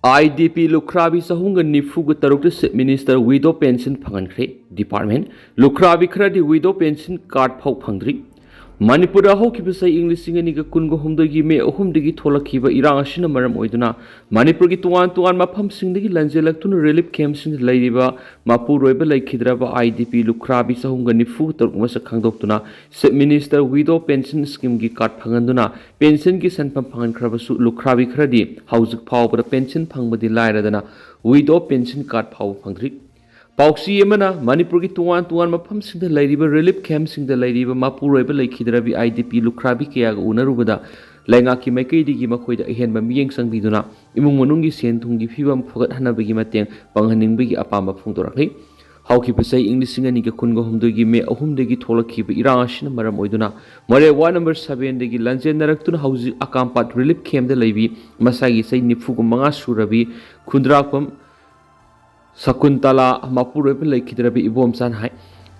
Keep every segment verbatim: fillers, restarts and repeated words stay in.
IDP ꯂꯨꯈ꯭ꯔꯥꯕꯤ ꯆꯍꯨꯝꯒ ꯅꯤꯐꯨꯒ ꯇꯔꯨꯛꯇ Chief Minister widow pension ꯐꯪꯍꯟꯈ꯭ꯔꯦ꯫ Department: ꯂꯨꯈ꯭ꯔꯥꯕꯤ ꯈꯔꯗꯤ widow pension card ꯐꯥꯎ ꯐꯪꯗ꯭ꯔꯤ꯫ ꯃꯅꯤꯄꯨꯔꯗ ꯍꯧꯈꯤꯕ ꯆꯍꯤ ꯏꯪ ꯂꯤꯁꯤꯡ ꯑꯅꯤꯒ ꯀꯨꯟꯒ ꯍꯨꯝꯗꯣꯏꯒꯤ ꯃꯦ ꯑꯍꯨꯝꯗꯒꯤ ꯊꯣꯛꯂꯛꯈꯤꯕ ꯏꯔꯥꯡ ꯑꯁꯤꯅ ꯃꯔꯝ ꯑꯣꯏꯗꯨꯅ ꯃꯅꯤꯄꯨꯔꯒꯤ ꯇꯣꯉꯥꯟ ꯇꯣꯉꯥꯟ ꯃꯐꯝꯁꯤꯡꯗꯒꯤ ꯂꯟꯖꯦꯜꯂꯛꯇꯨꯅ relief camp ꯁꯤꯡꯗ ꯂꯩꯔꯤꯕ ꯃꯄꯨꯔꯣꯏꯕ ꯂꯩꯈꯤꯗ꯭ꯔꯕ IDP ꯂꯨꯈ꯭ꯔꯥꯕꯤ ꯆꯍꯨꯝꯒ ꯅꯤꯐꯨ ꯇꯔꯨꯛ ꯃꯁꯛ ꯈꯪꯗꯣꯛꯇꯨꯅ Chief Minister widow pension scheme ꯒꯤ card ꯐꯪꯍꯟꯗꯨꯅ pension ꯒꯤ ꯁꯦꯟꯐꯝ ꯐꯪꯍꯟꯈ꯭ꯔꯕꯁꯨ ꯂꯨꯈ꯭ꯔꯥꯕꯤ ꯈꯔꯗꯤ ꯍꯧꯖꯤꯛ ꯐꯥꯎꯕꯗ pension ꯐꯪꯕꯗꯤ ꯂꯥꯏꯔꯗꯅ widow pension card ꯐꯥꯎꯕ ꯐꯪꯗ꯭ꯔꯤ꯫ ꯄꯥꯎꯆꯦ ꯑꯃꯅ ꯃꯅꯤꯄꯨꯔꯒꯤ ꯇꯣꯉꯥꯟ ꯇꯣꯉꯥꯟꯕ ꯃꯐꯝꯁꯤꯡꯗ ꯂꯩꯔꯤꯕ relief camp ꯁꯤꯡꯗ ꯂꯩꯔꯤꯕ ꯃꯄꯨꯔꯣꯏꯕ ꯂꯩꯈꯤꯗ꯭ꯔꯕꯤ IDP ꯂꯨꯈ꯭ꯔꯥꯕꯤ ꯀꯌꯥꯒ ꯎꯅꯔꯨꯕꯗ ꯂꯩꯉꯥꯛꯀꯤ ꯃꯥꯏꯀꯩꯗꯒꯤ ꯃꯈꯣꯏꯗ ꯑꯍꯦꯟꯕ ꯃꯤꯠꯌꯦꯡ ꯆꯪꯕꯤꯗꯨꯅ ꯏꯃꯨꯡ ꯃꯅꯨꯡꯒꯤ ꯁꯦꯟ ꯊꯨꯝꯒꯤ ꯐꯤꯕꯝ ꯐꯒꯠꯍꯟꯅꯕꯒꯤ ꯃꯇꯦꯡ ꯄꯥꯡꯍꯟꯅꯤꯡꯕꯒꯤ ꯑꯄꯥꯝꯕ ꯐꯣꯡꯗꯣꯔꯛꯂꯤ꯫ ꯍꯧꯈꯤꯕ ꯆꯍꯤ ꯏꯪ ꯂꯤꯁꯤꯡ ꯑꯅꯤꯒ ꯀꯨꯟꯒ ꯍꯨꯝꯗꯣꯏꯒꯤ ꯃꯦ ꯑꯍꯨꯝꯗꯒꯤ ꯊꯣꯛꯂꯛꯈꯤꯕ ꯏꯔꯥꯡ ꯑꯁꯤꯅ ꯃꯔꯝ ꯑꯣꯏꯗꯨꯅ ꯃꯣꯔꯦ ward number seven ꯗꯒꯤ ꯂꯟꯖꯦꯟꯅꯔꯛꯇꯨꯅ ꯍꯧꯖꯤꯛ ꯑꯀꯥꯝꯄꯥꯠ relief camp ꯗ ꯂꯩꯕꯤ ꯃꯁꯥꯒꯤ ꯆꯍꯤ ꯅꯤꯐꯨꯒ ꯃꯉꯥ ꯁꯨꯔꯕꯤ ꯈꯨꯟꯗ꯭ꯔꯥꯛꯄꯝ ꯁꯀꯨꯟꯇꯂꯥ ꯃꯄꯨꯔꯣꯏꯕ ꯂꯩꯈꯤꯗ꯭ꯔꯕꯤ ꯏꯕꯣꯝꯆꯥꯅ ꯍꯥꯏ꯫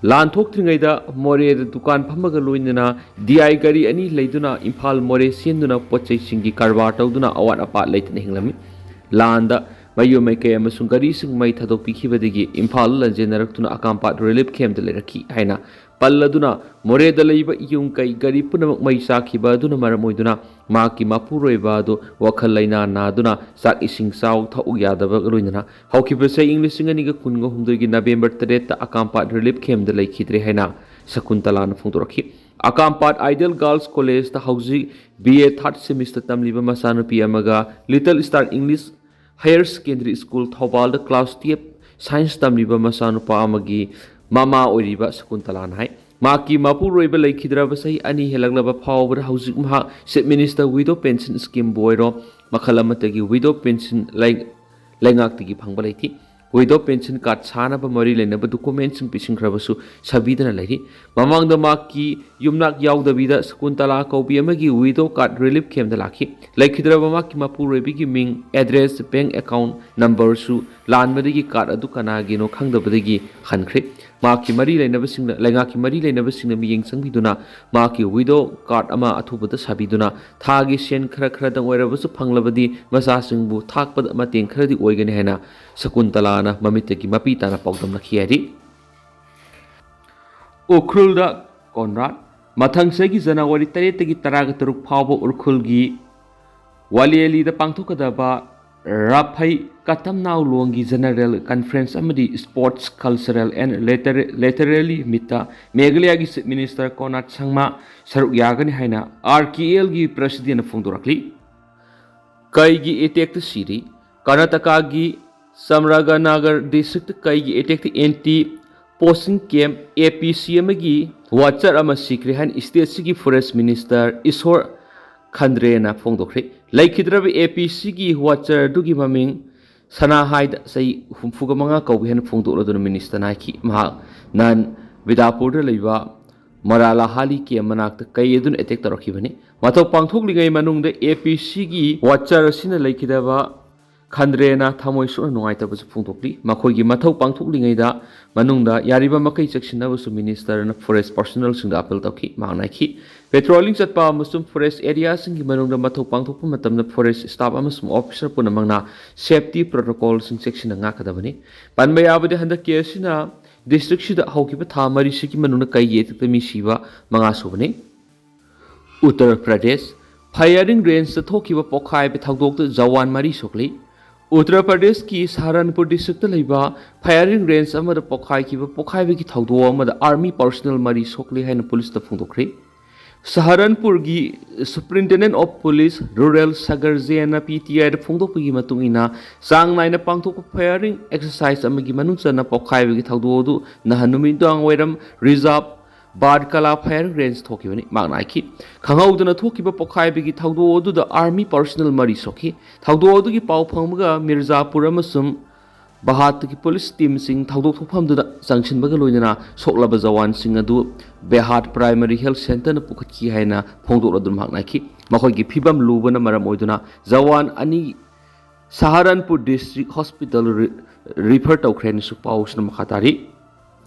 ꯂꯥꯟ ꯊꯣꯛꯇ꯭ꯔꯤꯉꯩꯗ ꯃꯣꯔꯦꯗ ꯗꯨꯀꯥꯟ ꯐꯝꯕꯒ ꯂꯣꯏꯅꯅ DI ꯒꯥꯔꯤ ꯑꯅꯤ ꯂꯩꯗꯨꯅ ꯏꯝꯐꯥꯜ ꯃꯣꯔꯦ ꯆꯦꯟꯗꯨꯅ ꯄꯣꯠ ꯆꯩꯁꯤꯡꯒꯤ ꯀꯔꯕꯥꯔ ꯇꯧꯗꯨꯅ ꯑꯋꯥꯠ ꯑꯄꯥ ꯂꯩꯇꯅ ꯍꯤꯡꯂꯝꯃꯤ꯫ ꯂꯥꯟꯗ ꯃꯌꯨꯝ ꯃꯩꯀꯩ ꯑꯃꯁꯨꯡ ꯒꯥꯔꯤꯁꯤꯡ ꯃꯩ ꯊꯥꯗꯣꯛꯄꯤꯈꯤꯕꯗꯒꯤ ꯏꯝꯐꯥꯜ ꯂꯟꯖꯦꯟꯅꯔꯛꯇꯨꯅ ꯑꯀꯥꯝꯄꯥꯠ relief camp ꯗ ꯂꯩꯔꯛꯈꯤ ꯍꯥꯏꯅ ꯄꯜꯂꯗꯨꯅ ꯃꯣꯔꯦꯗ ꯂꯩꯕ ꯌꯨꯝ ꯀꯩ ꯒꯥꯔꯤ ꯄꯨꯝꯅꯃꯛ ꯃꯩ ꯆꯥꯛꯈꯤꯕ ꯑꯗꯨꯅ ꯃꯔꯝ ꯑꯣꯏꯗꯨꯅ ꯃꯍꯥꯛꯀꯤ ꯃꯄꯨꯔꯣꯏꯕ ꯑꯗꯨ ꯋꯥꯈꯜ ꯂꯩꯅꯥ ꯅꯥꯗꯨꯅ ꯆꯥꯛ ꯏꯁꯤꯡ ꯆꯥꯎ ꯊꯛꯎ ꯌꯥꯗꯕꯒ ꯂꯣꯏꯅꯅ ꯍꯧꯈꯤꯕ ꯆꯍꯤ ꯏꯪ ꯂꯤꯁꯤꯡ ꯑꯅꯤꯒ ꯀꯨꯟꯒ ꯍꯨꯝꯗꯣꯏꯒꯤ ꯅꯕꯦꯝꯕꯔ ꯇꯔꯦꯠꯇ ꯑꯀꯥꯝꯄꯥꯠ relief camp ꯗ ꯂꯩꯈꯤꯗ꯭ꯔꯦ ꯍꯥꯏꯅ ꯁꯀꯨꯟꯇꯂꯥꯅ ꯐꯣꯡꯗꯣꯔꯛꯈꯤ꯫ ꯑꯀꯥꯝꯄꯥꯠ Ideal Girls College ꯇ ꯍꯧꯖꯤꯛ BA third semester ꯇꯝꯂꯤꯕ ꯃꯆꯥꯅꯨꯄꯤ ꯑꯃꯒ Little Star English Higher Secondary School ꯊꯧꯕꯥꯜꯗ class twelve science ꯇꯝꯂꯤꯕ ꯃꯆꯥꯅꯨꯄꯥ ꯑꯃꯒꯤ ꯃꯃꯥ ꯑꯣꯏꯔꯤꯕ ꯁꯀꯨꯟꯇꯂꯥꯅ ꯍꯥꯏ꯫ ꯃꯍꯥꯛꯀꯤ ꯃꯄꯨꯔꯣꯏꯕ ꯂꯩꯈꯤꯗ꯭ꯔꯕ ꯆꯍꯤ ꯑꯅꯤ ꯍꯦꯜꯂꯛꯂꯕ ꯐꯥꯎꯕꯗ ꯍꯧꯖꯤꯛ ꯃꯍꯥꯛ Chief Minister widow pension scheme ꯕꯨ ꯑꯣꯏꯔꯣ, ꯃꯈꯜ ꯑꯃꯠꯇꯒꯤ widow pension ꯂꯩ-, ꯂꯩꯉꯥꯛꯇꯒꯤ ꯐꯪꯕ ꯂꯩꯇꯦ꯫ Widow pension card ꯁꯥꯅꯕ ꯃꯔꯤ ꯂꯩꯅꯕ document ꯁꯤꯡ ꯄꯤꯁꯤꯟꯈ꯭ꯔꯕꯁꯨ ꯁꯥꯕꯤꯗꯅ ꯂꯩꯔꯤ꯫ ꯃꯃꯥꯡꯗ ꯃꯍꯥꯛꯀꯤ ꯌꯨꯝꯅꯥꯛ ꯌꯥꯎꯗꯕꯤꯗ ꯁꯀꯨꯟꯇꯂꯥ ꯀꯧꯕꯤ ꯑꯃꯒꯤ widow card relief camp ꯗ ꯂꯥꯛꯈꯤ꯫ ꯂꯩꯈꯤꯗ꯭ꯔꯕ ꯃꯍꯥꯛꯀꯤ ꯃꯄꯨꯔꯣꯏꯕꯒꯤ ꯃꯤꯡ, address, bank account number ꯁꯨ ꯂꯥꯟꯕꯗꯒꯤ card ꯑꯗꯨ ꯀꯅꯥꯒꯤꯅꯣ ꯈꯪꯗꯕꯗꯒꯤ ꯍꯟꯈ꯭ꯔꯦ꯫ ꯃꯍꯥꯛꯀꯤ ꯃꯔꯤ ꯂꯩꯅꯕꯁꯤꯡꯅ, ꯂꯩꯉꯥꯛꯀꯤ ꯃꯔꯤ ꯂꯩꯅꯕꯁꯤꯡꯅ ꯃꯤꯠꯌꯦꯡ ꯆꯪꯕꯤꯗꯨꯅ ꯃꯍꯥꯛꯀꯤ widow card ꯑꯃ ꯑꯊꯨꯕꯗ ꯁꯥꯕꯤꯗꯨꯅ ꯊꯥꯒꯤ ꯁꯦꯟ ꯈꯔ ꯈꯔꯗꯪ ꯑꯣꯏꯔꯕꯁꯨ ꯐꯪꯂꯕꯗꯤ ꯃꯆꯥꯁꯤꯡꯕꯨ ꯊꯥꯛꯄꯗ ꯃꯇꯦꯡ ꯈꯔꯗꯤ ꯑꯣꯏꯒꯅꯤ ꯍꯥꯏꯅ ꯁꯀꯨꯟꯇꯂꯥꯅ ꯃꯃꯤꯠꯇꯒꯤ ꯃꯄꯤ ꯇꯥꯅ ꯄꯥꯎꯗꯝꯅꯈꯤ ꯍꯥꯏꯔꯤ꯫ ꯎꯈ꯭ꯔꯨꯜꯗ ꯀꯣꯟꯔꯥꯠ꯫ ꯃꯊꯪ ꯆꯍꯤꯒꯤ ꯖꯅꯋꯥꯔꯤ ꯇꯔꯦꯠꯇꯒꯤ ꯇꯔꯥꯒ ꯇꯔꯨꯛ ꯐꯥꯎꯕ ꯎꯈ꯭ꯔꯨꯜꯒꯤ ꯋꯥꯂꯦꯂꯤꯗ ꯄꯥꯡꯊꯣꯛꯀꯗꯕ ꯔꯥꯐꯩ ꯀꯇꯝꯅꯥꯎ ꯂꯣꯡꯒꯤ General Conference ꯑꯃꯗꯤ Sports, Cultural and Literary Meetꯇ ꯃꯦꯘꯥꯂꯌꯥꯒꯤ Chief Minister ꯀꯣꯅꯥꯠ ꯁꯪꯃꯥ ꯁꯔꯨꯛ ꯌꯥꯒꯅꯤ ꯍꯥꯏꯅ RKLꯒꯤ Presidentꯅ ꯐꯣꯡꯗꯣꯔꯛꯂꯤ꯫ ꯀꯩꯒꯤ attackꯇ ꯁꯤꯔꯤ? ꯀꯔꯅꯥꯇꯀꯥꯒꯤ ꯆꯥꯝꯔꯥꯖꯅꯒꯔ districtꯇ ꯀꯩꯒꯤ attackꯇ anti poaching camp, APC ꯑꯃꯒꯤ watcher ꯑꯃ ꯁꯤꯈ꯭ꯔꯦ ꯍꯥꯏꯅ stateꯁꯤꯒꯤ Forest Minister ꯏꯁꯣꯔ ꯈꯟꯗ꯭ꯔꯦꯅ ꯐꯣꯡꯗꯣꯛꯈ꯭ꯔꯦ꯫ ꯂꯩꯈꯤꯗ꯭ꯔꯕ APCꯒꯤ watcher ꯑꯗꯨꯒꯤ ꯃꯃꯤꯡ ꯁꯅꯥꯍꯥꯏꯗ, ꯆꯍꯤ ꯍꯨꯝꯐꯨꯒ ꯃꯉꯥ ꯀꯧꯏ ꯍꯥꯏꯅ ꯐꯣꯡꯗꯣꯛꯂꯗꯨꯅ ministerꯅ ꯍꯥꯏꯈꯤ꯫ ꯃꯍꯥꯛ ꯅꯍꯥꯟ ꯕꯤꯗꯥꯄꯨꯔꯗ ꯂꯩꯕ ꯃꯔꯥꯂꯥꯍꯥꯂꯤ camp ꯃꯅꯥꯛꯇ ꯀꯩ ꯑꯗꯨꯅ attack ꯇꯧꯔꯛꯈꯤꯕꯅꯤ꯫ ꯃꯊꯧ ꯄꯥꯡꯊꯣꯛꯂꯤꯉꯩ ꯃꯅꯨꯡꯗ APCꯒꯤ watcher ꯑꯁꯤꯅ ꯂꯩꯈꯤꯗꯕ ꯈꯟꯗ꯭ꯔꯦꯅ ꯊꯃꯣꯏ ꯁꯣꯛꯅ ꯅꯨꯡꯉꯥꯏꯇꯕꯁꯨ ꯐꯣꯡꯗꯣꯛꯂꯤ꯫ ꯃꯈꯣꯏꯒꯤ ꯃꯊꯧ ꯄꯥꯡꯊꯣꯛꯂꯤꯉꯩꯗ ꯃꯅꯨꯡꯗ ꯌꯥꯔꯤꯕ ꯃꯈꯩ ꯆꯦꯛꯁꯤꯟꯅꯕꯁꯨ ministerꯅ Forest personnelꯁꯤꯡꯗ appeal ꯇꯧꯈꯤ꯫ ꯃꯍꯥꯛꯅ ꯍꯥꯏꯈꯤ, patrolling ꯆꯠꯄ ꯑꯃꯁꯨꯡ forest areaꯁꯤꯡꯒꯤ ꯃꯅꯨꯡꯗ ꯃꯊꯧ ꯄꯥꯡꯊꯣꯛꯄ ꯃꯇꯝꯗ forest staff ꯑꯃꯁꯨꯡ officer ꯄꯨꯝꯅꯃꯛꯅ safety protocolꯁꯤꯡ ꯆꯦꯛꯁꯤꯟꯅ ꯉꯥꯛꯀꯗꯕꯅꯤ꯫ ꯄꯟꯕ ꯌꯥꯕꯗꯤ, ꯍꯟꯗꯛꯀꯤ ꯑꯁꯤꯅ districtꯁꯤꯗ ꯍꯧꯈꯤꯕ ꯊꯥ ꯃꯔꯤꯁꯤꯒꯤ ꯃꯅꯨꯡꯗ ꯀꯩꯒꯤ attackꯇ ꯃꯤ ꯁꯤꯕ ꯃꯉꯥ ꯁꯨꯕꯅꯤ꯫ ꯎꯠꯇꯔ ꯄ꯭ꯔꯗꯦꯁ꯫ Firing rangeꯇ ꯊꯣꯛꯈꯤꯕ ꯄꯣꯈꯥꯏꯕ ꯊꯧꯗꯣꯛꯇ ꯖꯋꯥꯟ ꯃꯔꯤ ꯁꯣꯛꯂꯤ꯫ ꯎꯠꯇꯔ ꯄ꯭ꯔꯗꯦꯁꯀꯤ ꯁꯍꯥꯔꯟꯄꯨꯔ districtꯇ ꯂꯩꯕ firing range ꯑꯃꯗ ꯄꯣꯈꯥꯏꯈꯤꯕ ꯄꯣꯈꯥꯏꯕꯒꯤ ꯊꯧꯗꯣꯛ ꯑꯃꯗ army personnel ꯃꯔꯤ ꯁꯣꯛꯂꯤ ꯍꯥꯏꯅ ꯄꯨꯂꯤꯁꯅ ꯐꯣꯡꯗꯣꯛꯈ꯭ꯔꯦ꯫ ꯁꯍꯥꯔꯟꯄꯨꯔꯒꯤ Superintendent of Police Rural ꯁꯒꯔ ꯖꯦꯟꯅ PTIꯗ ꯐꯣꯡꯗꯣꯛꯄꯒꯤ ꯃꯇꯨꯡ ꯏꯟꯅ, ꯆꯥꯡ ꯅꯥꯏꯅ ꯄꯥꯡꯊꯣꯛꯄ firing exercise ꯑꯃꯒꯤ ꯃꯅꯨꯡ ꯆꯟꯅ ꯄꯣꯈꯥꯏꯕꯒꯤ ꯊꯧꯗꯣꯛ ꯑꯗꯨ ꯅꯍꯥꯟ ꯅꯨꯃꯤꯗꯥꯡ ꯋꯥꯏꯔꯝ reserve ꯕꯥꯔꯀꯂꯥ firing range ꯊꯣꯛꯈꯤꯕꯅꯤ꯫ ꯃꯍꯥꯛꯅ ꯍꯥꯏꯈꯤ, ꯈꯪꯍꯧꯗꯅ ꯊꯣꯛꯈꯤꯕ ꯄꯣꯈꯥꯏꯕꯒꯤ ꯊꯧꯗꯣꯛ ꯑꯗꯨꯗ army personnel ꯃꯔꯤ ꯁꯣꯛꯈꯤ꯫ ꯊꯧꯗꯣꯛ ꯑꯗꯨꯒꯤ ꯄꯥꯎ ꯐꯪꯕꯒ ꯃꯤꯔꯖꯥꯄꯨꯔ ꯑꯃꯁꯨꯡ ꯕꯍꯥꯠꯀꯤ ꯄꯨꯂꯤꯁ ꯇꯤꯝꯁꯤꯡ ꯊꯧꯗꯣꯛ ꯊꯣꯛꯐꯝꯗꯨꯗ ꯆꯪꯁꯤꯟꯕꯒ ꯂꯣꯏꯅꯅ ꯁꯣꯛꯂꯕ ꯖꯋꯥꯟꯁꯤꯡ ꯑꯗꯨ ꯕꯦꯍꯥꯠ Primary Health Centreꯅ ꯄꯨꯈꯠꯈꯤ ꯍꯥꯏꯅ ꯐꯣꯡꯗꯣꯛꯂꯗꯨꯅ ꯃꯍꯥꯛꯅ ꯍꯥꯏꯈꯤ, ꯃꯈꯣꯏꯒꯤ ꯐꯤꯕꯝ ꯂꯨꯕꯅ ꯃꯔꯝ ꯑꯣꯏꯗꯨꯅ ꯖꯋꯥꯟ ꯑꯅꯤ ꯁꯍꯥꯔꯟꯄꯨꯔ district hospital refer ꯇꯧꯈ꯭ꯔꯦ ꯍꯥꯏꯅꯁꯨ ꯄꯥꯎꯁꯤꯅ ꯃꯈꯥ ꯇꯥꯔꯤ꯫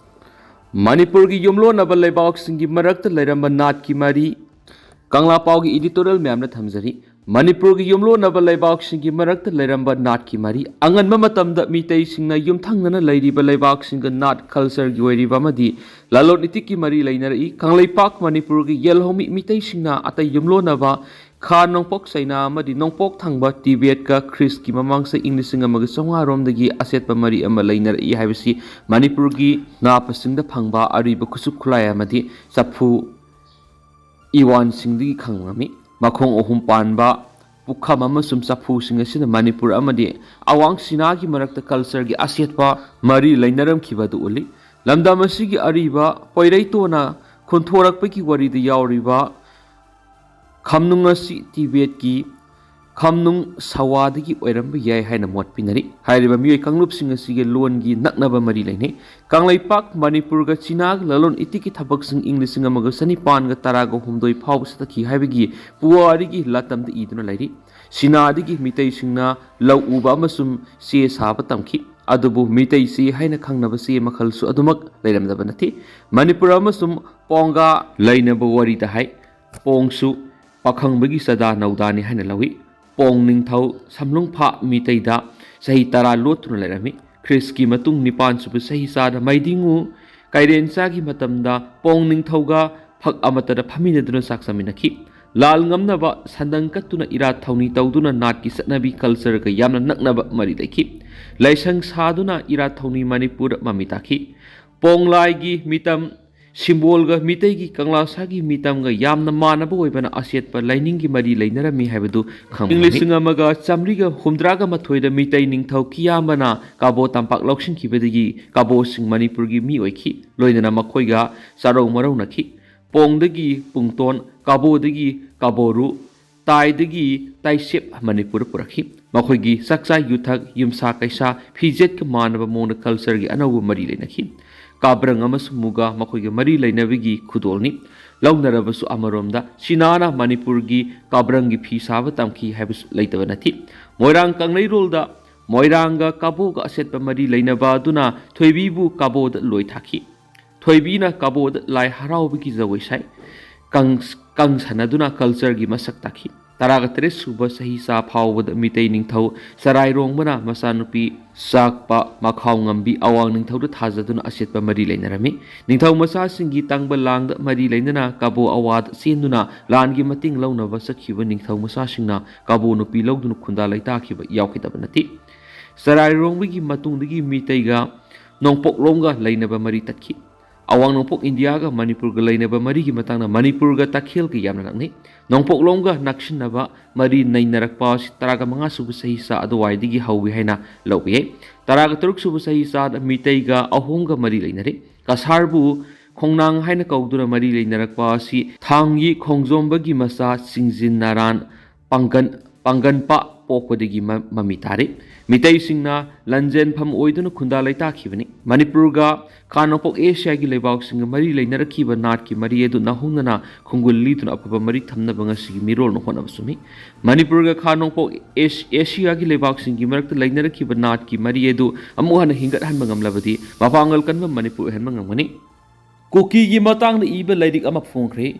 ꯃꯅꯤꯄꯨꯔꯒꯤ ꯌꯨꯝꯂꯣꯟꯅꯕ ꯂꯩꯕꯥꯛꯁꯤꯡꯒꯤ ꯃꯔꯛꯇ ꯂꯩꯔꯝꯕ ꯅꯥꯠꯀꯤ ꯃꯔꯤ꯫ ꯀꯪꯂꯥ ꯄꯥꯎꯒꯤ editorial ꯃꯌꯥꯝꯅ ꯊꯝꯖꯔꯤ꯫ ꯃꯅꯤꯄꯨꯔꯒꯤ ꯌꯨꯝꯂꯣꯟꯅꯕ ꯂꯩꯕꯥꯛꯁꯤꯡꯒꯤ ꯃꯔꯛꯇ ꯂꯩꯔꯝꯕ ꯅꯥꯠꯀꯤ ꯃꯔꯤ꯫ ꯑꯉꯟꯕ ꯃꯇꯝꯗ ꯃꯤꯇꯩꯁꯤꯡꯅ ꯌꯨꯝꯊꯪꯅꯅ ꯂꯩꯔꯤꯕ ꯂꯩꯕꯥꯛꯁꯤꯡꯒ ꯅꯥꯠ, cultureꯒꯤ ꯑꯣꯏꯔꯤꯕ ꯑꯃꯗꯤ ꯂꯂꯣꯟ ꯏꯇꯤꯛꯀꯤ ꯃꯔꯤ ꯂꯩꯅꯔꯛꯏ꯫ ꯀꯪꯂꯩꯄꯥꯛ ꯃꯅꯤꯄꯨꯔꯒꯤ ꯌꯦꯜꯍꯧꯃꯤ ꯃꯤꯇꯩꯁꯤꯡꯅ ꯑꯇꯩ ꯌꯨꯝꯂꯣꯟꯅꯕ ꯈꯥ ꯅꯣꯡꯄꯣꯛ ꯆꯩꯅꯥ ꯑꯃꯗꯤ ꯅꯣꯡꯄꯣꯛ ꯊꯪꯕ ꯇꯤꯕꯦꯠꯀ ꯈ꯭ꯔꯤꯁꯀꯤ ꯃꯃꯥꯡ ꯆꯍꯤ ꯏꯪ ꯂꯤꯁꯤꯡ ꯑꯃꯒ ꯆꯥꯝꯃꯉꯥ ꯔꯣꯝꯗꯒꯤ ꯑꯆꯦꯠꯄ ꯃꯔꯤ ꯑꯃ ꯂꯩꯅꯔꯛꯏ ꯍꯥꯏꯕꯁꯤ ꯃꯅꯤꯄꯨꯔꯒꯤ ꯅꯥꯞꯄꯁꯤꯡꯗ ꯐꯪꯕ ꯑꯔꯤꯕ ꯈꯨꯠꯁꯨ ꯈꯨꯠꯂꯥꯏ ꯑꯃꯗꯤ ꯆꯐꯨ ꯏꯋꯥꯟꯁꯤꯡꯗꯒꯤ ꯈꯪꯕ ꯉꯝꯃꯤ꯫ ꯃꯈꯣꯡ ꯑꯍꯨꯝ ꯄꯥꯟꯕ ꯄꯨꯈꯝ ꯑꯃꯁꯨꯡ ꯆꯐꯨꯁꯤꯡ ꯑꯁꯤꯅ ꯃꯅꯤꯄꯨꯔ ꯑꯃꯗꯤ ꯑꯋꯥꯡ ꯆꯤꯅꯥꯒꯤ ꯃꯔꯛꯇ cultureꯒꯤ ꯑꯆꯦꯠꯄ ꯃꯔꯤ ꯂꯩꯅꯔꯝꯈꯤꯕ ꯑꯗꯨ ꯎꯠꯂꯤ꯫ ꯂꯝꯗꯝ ꯑꯁꯤꯒꯤ ꯑꯔꯤꯕ ꯄꯣꯏꯔꯩꯇꯣꯟꯅ ꯈꯨꯟꯊꯣꯔꯛꯄꯒꯤ ꯋꯥꯔꯤꯗ ꯌꯥꯎꯔꯤꯕ ꯈꯝꯅꯨꯡ ꯑꯁꯤ ꯇꯤꯕꯦꯠꯀꯤ ꯈꯝꯅꯨꯡ ꯁꯋꯥꯗꯒꯤ ꯑꯣꯏꯔꯝꯕ ꯌꯥꯏ ꯍꯥꯏꯅ ꯃꯣꯠ ꯄꯤꯅꯔꯤ꯫ ꯍꯥꯏꯔꯤꯕ ꯃꯤꯑꯣꯏ ꯀꯥꯡꯂꯨꯞꯁꯤꯡ ꯑꯁꯤꯒꯤ ꯂꯣꯟꯒꯤ ꯅꯛꯅꯕ ꯃꯔꯤ ꯂꯩꯅꯩ꯫ ꯀꯪꯂꯩꯄꯥꯛ ꯃꯅꯤꯄꯨꯔꯒ ꯆꯤꯅꯥꯒ ꯂꯂꯣꯟ ꯏꯇꯤꯛꯀꯤ ꯊꯕꯛꯁꯤꯡ ꯏꯪ ꯂꯤꯁꯤꯡ ꯑꯃꯒ ꯆꯅꯤꯄꯥꯟꯒ ꯇꯔꯥꯒ ꯍꯨꯝꯗꯣꯏ ꯐꯥꯎꯕ ꯆꯠꯊꯈꯤ ꯍꯥꯏꯕꯒꯤ ꯄꯨꯋꯥꯔꯤꯒꯤ ꯂꯥꯇꯝꯗ ꯏꯗꯨꯅ ꯂꯩꯔꯤ꯫ ꯆꯤꯅꯥꯗꯒꯤ ꯃꯤꯇꯩꯁꯤꯡꯅ ꯂꯧ ꯎꯕ ꯑꯃꯁꯨꯡ ꯆꯦ ꯁꯥꯕ ꯇꯝꯈꯤ꯫ ꯑꯗꯨꯕꯨ ꯃꯤꯇꯩ ꯆꯦ ꯍꯥꯏꯅ ꯈꯪꯅꯕ ꯆꯦ ꯃꯈꯜꯁꯨ ꯑꯗꯨꯃꯛ ꯂꯩꯔꯝꯗꯕ ꯅꯠꯇꯦ꯫ ꯃꯅꯤꯄꯨꯔ ꯑꯃꯁꯨꯡ ꯄꯣꯡꯒꯥ ꯂꯩꯅꯕ ꯋꯥꯔꯤꯗ ꯍꯥꯏ꯫ ꯄꯣꯡꯁꯨ ꯄꯥꯈꯪꯕꯒꯤ ꯆꯥꯗꯥ ꯅꯧꯗꯥꯅꯤ ꯍꯥꯏꯅ ꯂꯧꯏ꯫ ꯄꯣꯡ ꯅꯤꯡꯊꯧ ꯁꯝꯂꯨꯡꯐꯥ ꯃꯤꯇꯩꯗ ꯆꯍꯤ ꯇꯔꯥ ꯂꯣꯠꯇꯨꯅ ꯂꯩꯔꯝꯃꯤ꯫ ꯈ꯭ꯔꯤꯁꯀꯤ ꯃꯇꯨꯡ ꯅꯤꯄꯥꯟ ꯁꯨꯕ ꯆꯍꯤꯆꯥꯗ ꯃꯩꯗꯤꯡꯉꯨ ꯀꯩꯔꯦꯟꯆꯥꯒꯤ ꯃꯇꯝꯗ ꯄꯣꯡ ꯅꯤꯡꯊꯧꯒ ꯐꯛ ꯑꯃꯠꯇꯗ ꯐꯝꯃꯤꯟꯅꯗꯨꯅ ꯆꯥꯛ ꯆꯥꯃꯤꯟꯅꯈꯤ꯫ ꯂꯥꯜ ꯉꯝꯅꯕ ꯁꯟꯗꯪ ꯀꯠꯇꯨꯅ ꯏꯔꯥꯠ ꯊꯧꯅꯤ ꯇꯧꯗꯨꯅ ꯅꯥꯠꯀꯤ ꯆꯠꯅꯕꯤ cultureꯒ ꯌꯥꯝꯅ ꯅꯛꯅꯕ ꯃꯔꯤ ꯂꯩꯈꯤ꯫ ꯂꯥꯏꯁꯪ ꯁꯥꯗꯨꯅ ꯏꯔꯥꯠ ꯊꯧꯅꯤ ꯃꯅꯤꯄꯨꯔꯗ ꯃꯃꯤ ꯇꯥꯈꯤ꯫ ꯄꯣꯡꯂꯥꯏꯒꯤ ꯃꯤꯇꯝ ꯁꯤꯝꯕꯣꯜꯒ ꯃꯤꯇꯩꯒꯤ ꯀꯪꯂꯥꯁꯥꯒꯤ ꯃꯤꯇꯝꯒ ꯌꯥꯝꯅ ꯃꯥꯟꯅꯕ ꯑꯣꯏꯕꯅ ꯑꯆꯦꯠꯄ ꯂꯥꯏꯅꯤꯡꯒꯤ ꯃꯔꯤ ꯂꯩꯅꯔꯝꯃꯤ ꯍꯥꯏꯕꯗꯨ ꯈꯪꯕ ꯏꯪ ꯉꯝꯃꯤ꯫ ꯂꯤꯁꯤꯡ ꯑꯃꯒ ꯆꯥꯃꯔꯤꯒ ꯍꯨꯝꯗ꯭ꯔꯥꯒ ꯃꯥꯊꯣꯏꯗ ꯃꯤꯇꯩ ꯅꯤꯡꯊꯧ ꯀꯤꯌꯥꯝꯕꯅ ꯀꯥꯕꯣ ꯇꯝꯄꯥꯛ ꯂꯧꯁꯤꯟꯈꯤꯕꯗꯒꯤ ꯀꯥꯕꯣꯁꯤꯡ ꯃꯅꯤꯄꯨꯔꯒꯤ ꯃꯤ ꯑꯣꯏꯈꯤ꯫ ꯂꯣꯏꯅꯅ ꯃꯈꯣꯏꯒ ꯆꯥꯔꯧ ꯃꯔꯧꯅꯈꯤ꯫ ꯄꯣꯡꯗꯒꯤ ꯄꯨꯡꯇꯣꯟ, ꯀꯥꯕꯣꯗꯒꯤ ꯀꯥꯕꯣꯔꯨ, ꯇꯥꯏꯗꯒꯤ ꯇꯥꯏꯁꯦꯞ ꯃꯅꯤꯄꯨꯔꯗ ꯄꯨꯔꯛꯈꯤ꯫ ꯃꯈꯣꯏꯒꯤ ꯆꯥꯛꯆꯥ ꯌꯨꯊꯛ, ꯌꯨꯝꯁꯥ ꯀꯩꯁꯥ, ꯐꯤꯖꯦꯠꯀ ꯃꯥꯟꯅꯕ ꯃꯑꯣꯡꯗ cultureꯒꯤ ꯑꯅꯧꯕ ꯃꯔꯤ ꯂꯩꯅꯈꯤ꯫ ꯀꯥꯕ꯭ꯔꯪ ꯑꯃꯁꯨꯡ ꯃꯨꯒꯥ ꯃꯈꯣꯏꯒꯤ ꯃꯔꯤ ꯂꯩꯅꯕꯒꯤ ꯈꯨꯗꯣꯜꯅꯤ꯫ ꯂꯧꯅꯔꯕꯁꯨ ꯑꯃꯔꯣꯝꯗ ꯆꯤꯅꯥꯅ ꯃꯅꯤꯄꯨꯔꯒꯤ ꯀꯥꯕ꯭ꯔꯪꯒꯤ ꯐꯤ ꯁꯥꯕ ꯇꯝꯈꯤ ꯍꯥꯏꯕꯁꯨ ꯂꯩꯇꯕ ꯅꯠꯇꯦ꯫ ꯃꯣꯏꯔꯥꯡ ꯀꯪꯂꯩꯔꯣꯜꯗ ꯃꯣꯏꯔꯥꯡꯒ ꯀꯥꯕꯣꯒ ꯑꯆꯦꯠꯄ ꯃꯔꯤ ꯂꯩꯅꯕ ꯑꯗꯨꯅ ꯊꯣꯏꯕꯤꯕꯨ ꯀꯥꯕꯣꯗ ꯂꯣꯏ ꯊꯥꯈꯤ꯫ ꯊꯣꯏꯕꯤꯅ ꯀꯕꯣꯗ ꯂꯥꯏ ꯍꯔꯥꯎꯕꯒꯤ ꯖꯒꯣꯏ ꯁꯥꯏ꯫ ꯀꯪ-, ꯀꯪ ꯁꯥꯟꯅꯗꯨꯅ cultureꯒꯤ ꯃꯁꯛ ꯇꯥꯛꯈꯤ꯫ ꯇꯔꯥꯒ ꯇꯔꯦꯠ ꯁꯨꯕ ꯆꯍꯤꯆꯥ ꯐꯥꯎꯕꯗ ꯃꯤꯇꯩ ꯅꯤꯡꯊꯧ ꯆꯔꯥꯏꯔꯣꯡꯕꯅ ꯃꯆꯥꯅꯨꯄꯤ ꯆꯥꯛꯄ ꯃꯈꯥꯎ ꯉꯝꯕꯤ ꯑꯋꯥꯡ ꯅꯤꯡꯊꯧꯗ ꯊꯥꯖꯗꯨꯅ ꯑꯆꯦꯠꯄ ꯃꯔꯤ ꯂꯩꯅꯔꯝꯃꯤ꯫ ꯅꯤꯡꯊꯧ ꯃꯆꯥꯁꯤꯡꯒꯤ ꯇꯥꯡꯕ ꯂꯥꯡꯗ ꯃꯔꯤ ꯂꯩꯅꯅ ꯀꯕꯣ ꯑꯋꯥꯗ ꯆꯦꯟꯗꯨꯅ ꯂꯥꯟꯒꯤ ꯃꯇꯦꯡ ꯂꯧꯅꯕ ꯆꯠꯈꯤꯕ ꯅꯤꯡꯊꯧ ꯃꯆꯥꯁꯤꯡꯅ ꯀꯕꯣ ꯅꯨꯄꯤ ꯂꯧꯗꯨꯅ ꯈꯨꯟꯗꯥ ꯂꯩꯇꯥꯈꯤꯕ ꯌꯥꯎꯈꯤꯗꯕ ꯅꯠꯇꯦ꯫ ꯆꯔꯥꯏꯔꯣꯡꯕꯒꯤ ꯃꯇꯨꯡꯗꯒꯤ ꯃꯤꯇꯩꯒ ꯅꯣꯡꯄꯣꯛꯂꯣꯝꯒ ꯂꯩꯅꯕ ꯃꯔꯤ ꯇꯠꯈꯤ꯫ ꯑꯋꯥꯡ ꯅꯣꯡꯄꯣꯛ ꯏꯟꯗꯤꯌꯥꯒ ꯃꯅꯤꯄꯨꯔꯒ ꯂꯩꯅꯕ ꯃꯔꯤꯒꯤ ꯃꯇꯥꯡꯗ ꯃꯅꯤꯄꯨꯔꯒ ꯇꯈꯦꯜꯒ ꯌꯥꯝꯅ ꯅꯛꯅꯩ꯫ ꯅꯣꯡꯄꯣꯛꯂꯣꯝꯒ ꯅꯛꯁꯤꯟꯅꯕ ꯃꯔꯤ ꯅꯩꯅꯔꯛꯄ ꯑꯁꯤ ꯇꯔꯥꯒ ꯃꯉꯥ ꯁꯨꯕ ꯆꯍꯤꯆꯥ ꯑꯗꯨꯋꯥꯏꯗꯒꯤ ꯍꯧꯏ ꯍꯥꯏꯅ ꯂꯧꯕ ꯌꯥꯏ꯫ ꯇꯔꯥꯒ ꯇꯔꯨꯛ ꯁꯨꯕ ꯆꯍꯤꯆꯥꯗ ꯃꯤꯇꯩꯒ ꯑꯍꯣꯝꯒ ꯃꯔꯤ ꯂꯩꯅꯔꯤ꯫ ꯀꯁꯥꯔꯕꯨ ꯈꯣꯡꯅꯥꯡ ꯍꯥꯏꯅ ꯀꯧꯗꯨꯅ ꯃꯔꯤ ꯂꯩꯅꯔꯛꯄ ꯑꯁꯤ ꯊꯥꯡꯒꯤ ꯈꯣꯡꯖꯣꯝꯕꯒꯤ ꯃꯆꯥ ꯆꯤꯡꯖꯤꯟ ꯅꯥꯔꯥꯟ ꯄꯥꯡꯒꯟ, ꯄꯥꯡꯒꯟꯄꯥ ꯄꯣꯛꯄꯗꯒꯤ ꯃ-, ꯃꯃꯤ ꯇꯥꯔꯤ꯫ ꯃꯤꯇꯩꯁꯤꯡꯅ ꯂꯥꯟꯖꯦꯟꯐꯝ ꯑꯣꯏꯗꯨꯅ ꯈꯨꯟꯗꯥ ꯂꯩꯇꯥꯈꯤꯕꯅꯤ꯫ ꯃꯅꯤꯄꯨꯔꯒ ꯈꯥ ꯅꯣꯡꯄꯣꯛ ꯑꯦꯁꯤꯌꯥꯒꯤ ꯂꯩꯕꯥꯛꯁꯤꯡꯒ ꯃꯔꯤ ꯂꯩꯅꯔꯛꯈꯤꯕ ꯅꯥꯠꯀꯤ ꯃꯔꯤ ꯑꯗꯨ ꯅꯧꯍꯧꯅꯅ ꯈꯣꯡꯒꯨꯜ ꯂꯤꯗꯨꯅ ꯑꯐꯕ ꯃꯔꯤ ꯊꯝꯅꯕ ꯉꯁꯤꯒꯤ ꯃꯤꯔꯣꯜꯅ ꯍꯣꯠꯅꯕ ꯆꯨꯝꯃꯤ꯫ ꯃꯅꯤꯄꯨꯔꯒ ꯈꯥ ꯅꯣꯡꯄꯣꯛ ꯑꯦꯁ-, ꯑꯦꯁꯤꯌꯥꯒꯤ ꯂꯩꯕꯥꯛꯁꯤꯡꯒꯤ ꯃꯔꯛꯇ ꯂꯩꯅꯔꯛꯈꯤꯕ ꯅꯥꯠꯀꯤ ꯃꯔꯤ ꯑꯗꯨ ꯑꯃꯨꯛ ꯍꯟꯅ ꯍꯤꯡꯒꯠꯍꯟꯕ ꯉꯝꯂꯕꯗꯤ ꯃꯄꯥꯡꯒꯜ ꯀꯟꯕ ꯃꯅꯤꯄꯨꯔ ꯑꯣꯏꯍꯟꯕ ꯉꯝꯒꯅꯤ꯫ ꯀꯨꯀꯤꯒꯤ ꯃꯇꯥꯡꯗ ꯏꯕ ꯂꯥꯏꯔꯤꯛ ꯑꯃ ꯐꯣꯡꯈ꯭ꯔꯦ꯫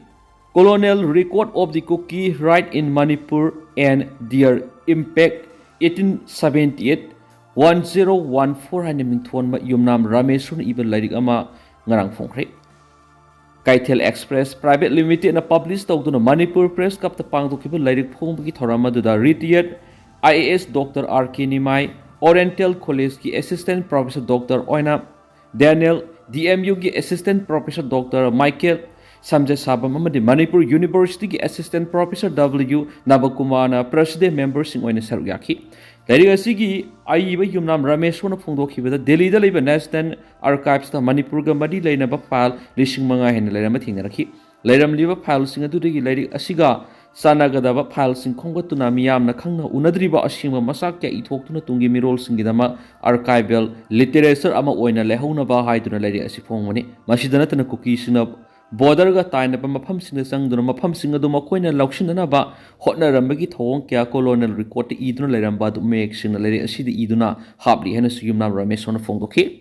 Colonial Record of the Kuki Right in Manipur and Their Impact, eighteen seventy-eight, one zero one four ꯍꯥꯏꯅ ꯃꯤꯡꯊꯣꯟꯕ ꯌꯨꯝꯅꯥꯝ ꯔꯥꯃꯦꯁꯣꯔꯅ ꯏꯕ ꯂꯥꯏꯔꯤꯛ ꯑꯃ ꯉꯔꯥꯡ ꯐꯣꯡꯈ꯭ꯔꯦ꯫ ꯀꯩꯊꯦꯜ Express Private Limitedꯅ publish ꯇꯧꯗꯨꯅ ꯃꯅꯤꯄꯨꯔ Press Clubꯇ ꯄꯥꯡꯊꯣꯛꯈꯤꯕ ꯂꯥꯏꯔꯤꯛ ꯐꯣꯡꯕꯒꯤ ꯊꯧꯔꯝ ꯑꯗꯨꯗ retired I A S Doctor R K Nimai, Oriental Collegeꯀꯤ Assistant Professor Doctor ꯑꯣꯏꯅ ꯗꯦꯅꯤꯌꯦꯜ, D M Uꯒꯤ Assistant Professor Doctor Michael Samjetsabam ꯑꯃꯗꯤ ꯃꯅꯤꯄꯨꯔ Universityꯒꯤ Assistant Professor W ꯅꯕꯀꯨꯃꯥꯔꯅ President memberꯁꯤꯡ ꯑꯣꯏꯅ ꯁꯔꯨꯛ ꯌꯥꯈꯤ꯫ ꯂꯥꯏꯔꯤꯛ ꯑꯁꯤꯒꯤ ꯑꯏꯕ ꯌꯨꯝꯅꯥꯝ ꯔꯥꯃꯦꯁꯣꯔꯅ ꯐꯣꯡꯗꯣꯛꯈꯤꯕꯗ ꯗꯦꯜꯂꯤꯗ ꯂꯩꯕ National Archivesꯇ ꯃꯅꯤꯄꯨꯔꯒ ꯃꯔꯤ ꯂꯩꯅꯕ file ꯂꯤꯁꯤꯡ ꯃꯉꯥ ꯍꯦꯟꯅ ꯂꯩꯔꯝꯕ ꯊꯦꯡꯅꯔꯛꯈꯤ꯫ ꯂꯩꯔꯝꯂꯤꯕ fileꯁꯤꯡ ꯑꯗꯨꯗꯒꯤ ꯂꯥꯏꯔꯤꯛ ꯑꯁꯤꯒ ꯆꯥꯟꯅꯒꯗꯕ fileꯁꯤꯡ ꯈꯣꯝꯒꯠꯇꯨꯅ ꯃꯤꯌꯥꯝꯅ ꯈꯪꯅ ꯎꯅꯗ꯭ꯔꯤꯕ ꯑꯁꯦꯡꯕ ꯃꯆꯥꯛ ꯀꯌꯥ ꯏꯊꯣꯛꯇꯨꯅ ꯇꯨꯡꯒꯤ ꯃꯤꯔꯣꯜꯁꯤꯡꯒꯤꯗꯃꯛ archival literature ꯑꯃ ꯑꯣꯏꯅ ꯂꯩꯍꯧꯅꯕ ꯍꯥꯏꯗꯨꯅ ꯂꯥꯏꯔꯤꯛ ꯑꯁꯤ ꯐꯣꯡꯕꯅꯤ꯫ ꯃꯁꯤꯗ ꯅꯠꯇꯅ ꯀꯨꯀꯤꯁꯤꯡꯅ borderꯒ ꯇꯥꯏꯅꯕ ꯃꯐꯝꯁꯤꯡꯗ ꯆꯪꯗꯨꯅ ꯃꯐꯝꯁꯤꯡ ꯑꯗꯨ ꯃꯈꯣꯏꯅ ꯂꯧꯁꯤꯟꯅꯅꯕ ꯍꯣꯠꯅꯔꯝꯕꯒꯤ ꯊꯧꯑꯣꯡ ꯀꯌꯥ colonial recordꯇ ꯏꯗꯨꯅ ꯂꯩꯔꯝꯕ ꯑꯗꯨ ꯃꯌꯦꯛ ꯁꯦꯡꯅ ꯂꯥꯏꯔꯤꯛ ꯑꯁꯤꯗ ꯏꯗꯨꯅ ꯍꯥꯞꯂꯤ ꯍꯥꯏꯅꯁꯨ ꯌꯨꯝꯅꯥꯝ ꯔꯥꯃꯦꯁꯣꯔꯅ ꯐꯣꯡꯗꯣꯛꯈꯤ꯫